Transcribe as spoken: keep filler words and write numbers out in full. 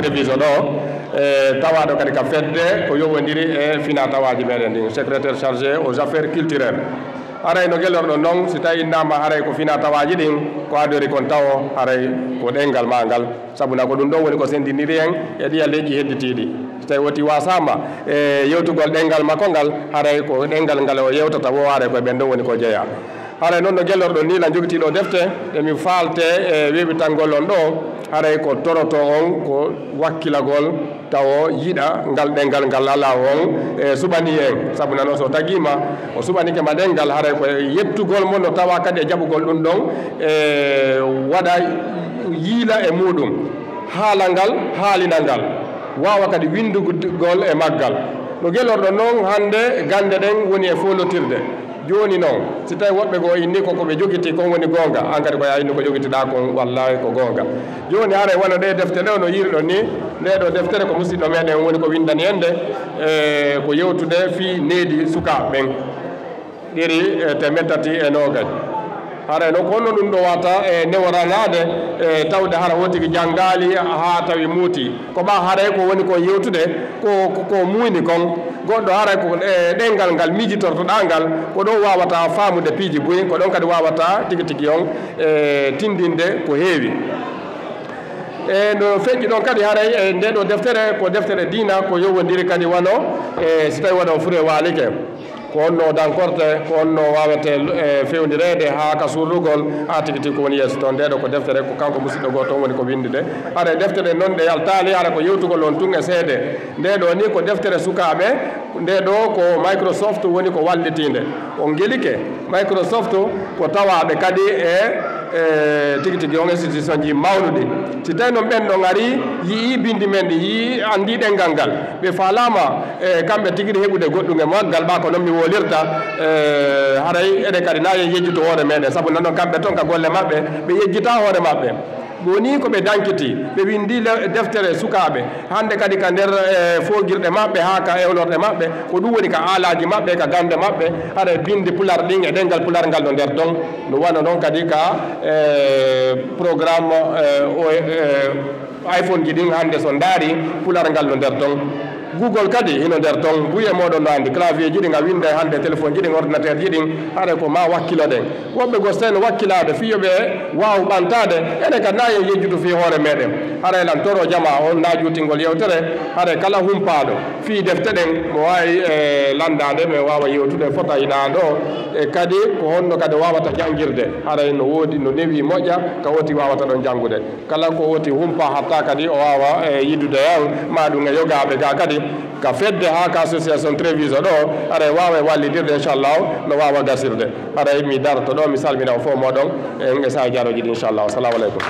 Télévision ɗo, e tawaaɗo kadi ka fedde ko yowondiri e fina tawaaji meɗen ɗin, secrétaire chargé aux affaires culturelles. Haray no gelorɗon noon, si tawi innama haray ko fina tawaaji ɗin, ko adori kon tawo haray ko ɗengal ma ngal. Sabu na ko ɗum ɗon woni ko sendindiri en e ɗiya leƴƴi hedditiiɗi. Si tawi woti wasama e yewtugol ɗengal makko ngal, haray ko ɗengal ngal o yewtata wo, haray ko e ɓen ɗon woni ko jeya. Haray noon no gelorɗon ni, lan jogitiiɗo defte, ɗe mi faalte e weɓitangol on ɗo, haray ko toroto on ko wakkilagol tawo yiɗa ngal ɗengal ngal ala on e suɓani en. Sabu nano so tagima o suɓanike ma ɗengal, haray ko e yettugol mo no tawa kadi e jaɓugol ɗum ɗon, e waɗa yiila e muɗum, haala ngal, haalina ngal, wawa kadi windugol e maggal. No gelorɗon noon, hannde gannde ɗen woni e foolotirde. Jooni noon, si tawi woɓɓe goo inni ko ko ɓe jogiti kon woni goonga, an kadi ko ya inni ko jogitiɗaa kon, wallahi ko goonga. Jooni haray wano ɗee defte ɗe no yiirɗon ni, ndee ɗoo deftere ko musiɗɗo meɗen woni ko winndani en nde, e ko yewtude fii needi sukaaɓe ɓen. Ɗiri e teemeɗɗe tati e noogay. Haray no ko honno ɗum ɗo wata e neworanaade, e tawde hara wotigi janngaali haa tawi muuti. Ko ɓa haray ko woni ko yewtude, ko, ko, ko muyni kon. Goɗɗo haray ko, e, ɗengal ngal miijitortoɗaa ngal, ko ɗon wawata faamude piiji buy, ko ɗon kadi wawata tigi tigi on, e, tindinde ko heewi. E, no feƴƴi ɗon kadi haray, e, nde ɗo deftere, ko deftere diina, ko yowondiri kadi wano, e, si tawi wano fure waalike. Ko honno dankorte, ko honno wawete, e, fewndireede haa ka surrugol, haa tigi tigi ko woni yeeso toon. Nde ɗo ko deftere, ko kanko musiɗɗo goo toon woni ko winndude. Haray deftere noon ɗe yaltaali, hara ko yewtugol on tun e seede. Nde ɗo ni ko deftere sukaaɓe, nde ɗo ko Microsoft woni ko wallitiinde. On ngelike, Microsoft ko tawaaɓe kadi e, e tigi tigi on institution ji mawnuɗi. Si tawi noon ɓen ɗon ari, yi'i bindi men ɗi, yi'i anndi ɗengal ngal, ɓe faalaama, e kamɓe tigi ɗi heɓude goɗɗum e maggal, ɓa ko noon mi wolirta, e haray eɗen kadi na en yejjutu hoore meɗen, sabu nanon kamɓe toon ka golle maɓɓe, ɓe yejjita hoore maɓɓe. Woni ko ɓe dankiti, ɓe windi le-, deftere sukaaɓe, hannde kadi ka nder, e, foogirɗe maɓɓe haa ka ewlorɗe maɓɓe, ko ɗum woni ka aalaaji maɓɓe, ka gannde maɓɓe, haray bindi pular ɗin e ɗengal pular ngal no nder ton. No wano noon kadi ka, e, programme, e, o, e, iPhone ji ɗin hannde so ndaari, pular ngal no nder ton. Google kadi hino nder ton. Buy e mooɗon no anndi clavier ji ɗin a winnda e hannde, téléphone ji ɗin, ordinateur ji ɗin, haray ko ma wakkiloɗen. Woɓɓe goo si tawi no wakkilaade fii yo ɓe waaw ɓantaade, enen kadi na en yejjutu fii hoore meɗen. Haray lan toro jamaa on na juutingol yewtere, haray kala humpaaɗo fii defte ɗen mo waawi, e, lanndaade, men waawa yewtude fota ina ɗo, e kadi ko honno kadi wawata janngirde, haray no woodi, no newi moƴƴa, ka woti wawata ɗon janngude. Kala ko woti humpa hatta kadi o waawa, e, yidude en, ma ɗum e yogaaɓe ga kadi, ka fedde haa ka association Treviso ɗo, haray waawa e wallidirde, inchallahu, no waawa gasirde. Haray mi darto ɗo, mi salmina on fof mooɗon, en e saaji arooji ɗi, inchallahu. Assalamu aleykum.